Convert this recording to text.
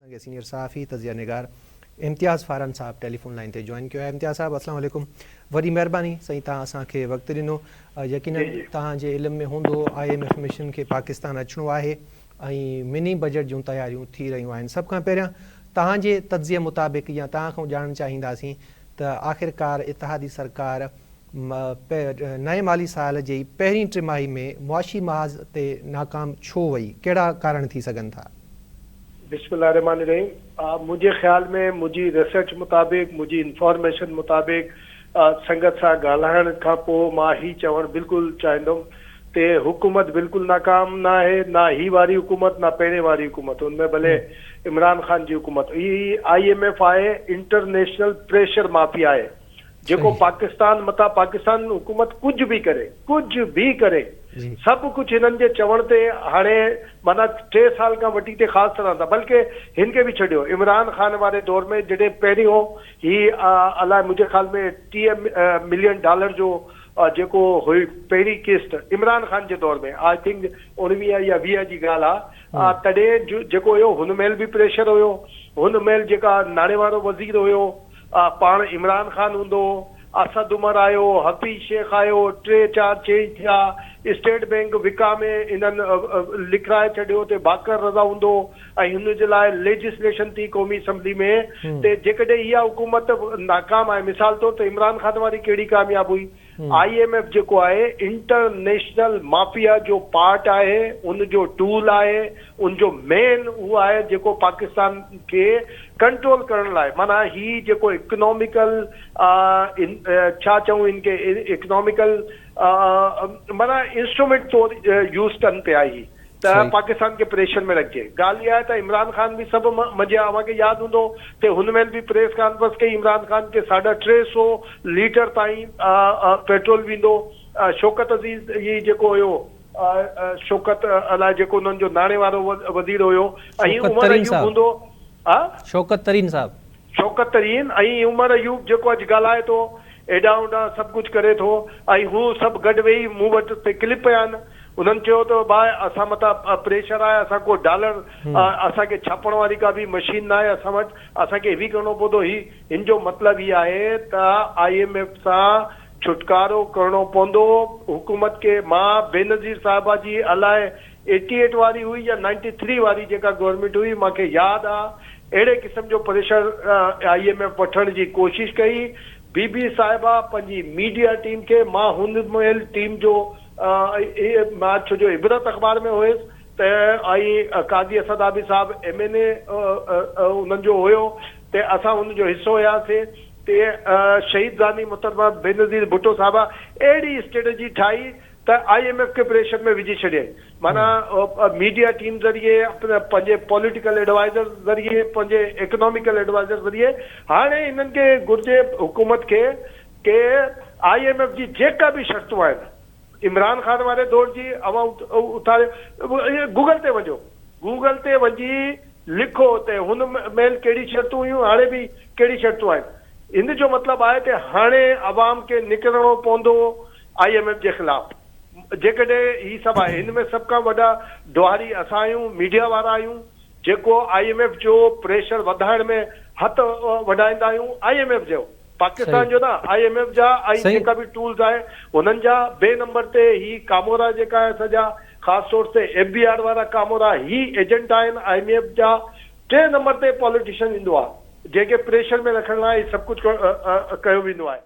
اسان کي سينيئر صحافي تجزيه نگار امتياز فارن صاحب ٽيليفون لائين تي جوائن ڪيو آهي. امتياز صاحب اسلام عليڪم، وڏي مهرباني سائين توهان اسان کي وقت ڏنو. يقينن توهان جي علم ۾ هوندو I M F mission کي پاڪستان اچڻو آهي ۽ مني بجيٽ جون تياريون ٿي رهيون آهن. سڀ کان پهريان توهان جي تجزيي مطابق يا توهان کان ڄاڻڻ چاهينداسين ته آخرڪار اتحادي سرڪار نئين مالي سال جي پهرين ٽماهي ۾ معاشي محاذ تي ناڪام ڇو وئي؟ ڪهڙا ڪارڻ ٿي سگهن ٿا؟ بسم الله الرحمٰن الرحيم منهنجي خيال ۾ منهنجي ريسرچ مطابق منهنجي انفارميشن مطابق سنگت سان ڳالهائڻ کان پوء مان هي چوڻ بلڪل چاهيندم تي حڪومت بلڪل ناڪام نه آهي نه هي واري حڪومت نه پهرين واري حڪومت ان ۾ ڀلي عمران خان جي حڪومت هي I M F آهي انٽرنيشنل پريشر مافيا آهي جيڪو پاڪستان متان پاڪستان حڪومت ڪجهه به ڪري ڪجهه به ڪري سڀ ڪجهه هنن جي چوڻ تي هاڻي معنيٰ ٽي سال کان وٺي تي خاص طرح سان بلڪه هن کي به ڇڏيو عمران خان واري دور ۾ جڏهن پهريون هي الائي منهنجي خيال ۾ 30 ملين ڊالر جو جيڪو هئي پهرين قسط عمران خان جي دور ۾ I think 19 يا 20 جي ڳالهه آ تڏهن جيڪو هيو هن مهل به پريشر هيو هن مهل جيڪا ناڻي وارو وزير هيو پاڻ عمران خان هوندو هو، اسد عمر آيو، حفيظ شيخ آيو، ٽي چار چينج ٿيا، اسٽيٽ بينڪ وڪامي انهن لکرائي ڇڏيو ته باقر رضا هوندو ۽ هن جي لاء ليجسليشن ٿي قومي اسيمبلي ۾ ته جيڪڏهن اها حڪومت ناڪام آهي مثال طور ته عمران خان واري ڪهڙي ڪامياب هئي؟ I M F جيڪو آهي انٽرنيشنل مافيا جو پارٽ آهي ان جو ٽول آهي ان جو مين هو آهي جيڪو پاڪستان کي ڪنٽرول ڪرڻ لاء معنيٰ هي جيڪو اڪناميڪل ڇا چئون ان کي اڪناميڪل معنيٰ انسٽرومينٽ طور يوز ڪن پيا هي ته پاڪستان کي پريشر ۾ رکجي. ڳالهه اها آهي ته عمران خان به سڀ منجهيا اوهان کي ياد هوندو ته هن مهل به پريس ڪانفرنس ڪئي عمران خان کي ساڍا ٽي سو ليٽر تائين پيٽرول ويندو شوڪت عزيز هي جيڪو هيو شوڪت الائي جيڪو انهن جو ناڻي وارو وزير هيو ۽ عمر ايوب هوندو ها شوڪت ترين صاحب. شوڪت ترين ۽ عمر ايوب جيڪو اڄ ڳالهائي ٿو ايڏانهن هوڏانهن سڀ ڪجهه ڪري ٿو ۽ هو سڀ گڏ ويهي مون وٽ تي ڪلپ پيا آهن انهن چيو ته ڀاء اسان مٿان پريشر آهي اسان ڪو ڊالر اسان کي ڇاپڻ واري ڪا به مشين ناهي اسان وٽ اسان کي هي ڪرڻو پوندو هي هن جو مطلب هي آهي ته I M F سان ڇوٽڪارو ڪرڻو پوندو حڪومت کي مان بينظير صاحبه جي الائي ايٽي ايٽ واري هئي يا نائنٽي ٿري واري جيڪا گورنمينٽ هئي مان کي ياد آ اهڙي قسم جو پريشر I M F وٺڻ جي ڪوشش ڪئي بي بي صاحبه پنهنجي ميڊيا ٽيم کي مان هن مهل ٽيم جو مان ڇو جو عبرت اخبار ۾ هيس ته ۽ قاضي اسد عابد صاحب ايم اين اي انهن جو هيو ته اسان ان جو حصو هياسي ته شهيد زاني محترمه بينظير ڀٽو صاحبه اهڙي اسٽريٽجي ٺاهي ته I M F کي پريشر ۾ وجهي ڇڏيائين معنيٰ ميڊيا ٽيم ذريعي پنهنجي پوليٽيڪل ايڊوائزر ذريعي پنهنجي اڪناميڪل ايڊوائزر ذريعي هاڻي هنن کي گهرجي حڪومت کي ڪي I M F جي جيڪا به شرطون آهن عمران خان واري دور جي اوهان اٿاريو گوگل تي وڃو گوگل تي وڃي لکو ته هن مهل ڪهڙي شرطون هيون هاڻي به ڪهڙي شرطون آهن ان جو مطلب آهي ته هاڻي عوام کي نڪرڻو پوندو I M F جي خلاف جيڪڏهن هي سڀ آهي هن ۾ سڀ کان وڏا ڏوهاري اسان آهيون ميڊيا وارا آهيون جيڪو I M F جو پريشر وڌائڻ ۾ هٿ وڍائيندا آهيون I M F جو پاڪستان جو نه I M F جا ۽ جيڪا به ٽولز آهي انهن جا ٻئي نمبر تي هي ڪامورا جيڪا آهي اسان جا خاص طور تي ايف بي آر وارا ڪامورا هي ايجنٽ آهن I M F جا ٽئين نمبر تي پاليٽيشن ايندو آهي جنهن کي پريشر ۾ رکڻ لاء هي سڀ ڪجهه ڪيو ويندو آهي.